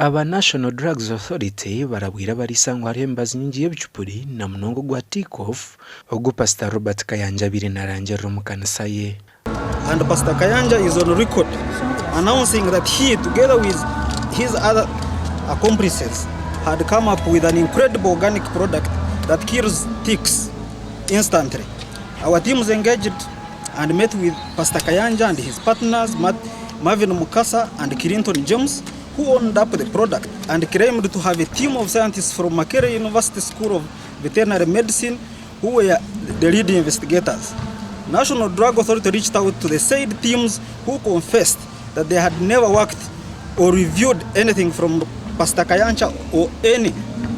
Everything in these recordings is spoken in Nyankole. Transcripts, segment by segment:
Aba National Drugs Authority barabwire abariisa ngu hariho emibazi nyingi y'ebicupuri na munonga ogwa T-Cough ogu Pasita Robert Kayanja abaire narangirira omu kanisa ye. And Pastor Kayanja is on record announcing that he together with his other accomplices had come up with an incredible organic product that kills ticks instantly. Our teams engaged and met with Pastor Kayanja and his partners Marvin Mukasa and Clinton James who owned up the product and claimed to have a team of scientists from Makerere University School of Veterinary Medicine who were the lead investigators. National Drug Authority reached out to the said teams who confessed that they had never worked or reviewed anything from Pastor Kayanja or any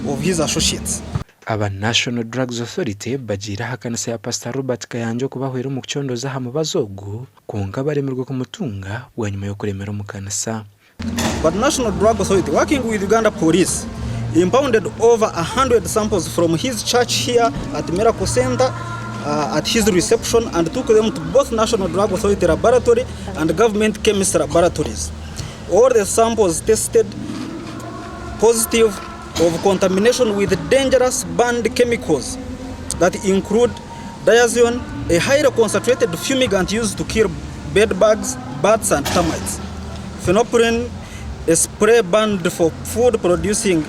of his associates. Aba National Drugs Authority bagiire aha kanisa ya Pastor Robert Kayanja okubahwera omu kucondooza aha mubazi ogu kwonka baremirwe kumutunga bwanyima y'okuremera omu kanisa. But National Drug Authority working with Uganda Police impounded over 100 samples from his church here at Miracle Center at his reception and took them to both National Drug Authority laboratory and government chemist laboratories. All the samples tested positive of contamination with dangerous banned chemicals that include diazien, a highly concentrated fumigant used to kill bed bugs, bats and termites, phenproline, a spray banned for food producing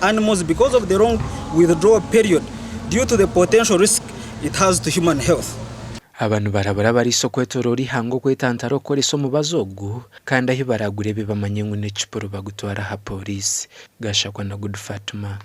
animals because of the long withdrawal period due to the potential risk it has to human health. Aba nibarabura abariisa okwetoroora eihanga okwetantara okukoresa omubazi ogu kandi ahi baraagureebe bamanye ngu n'ekipuru bagutware aha pooriisi. Gashakwa na Good Fatuma.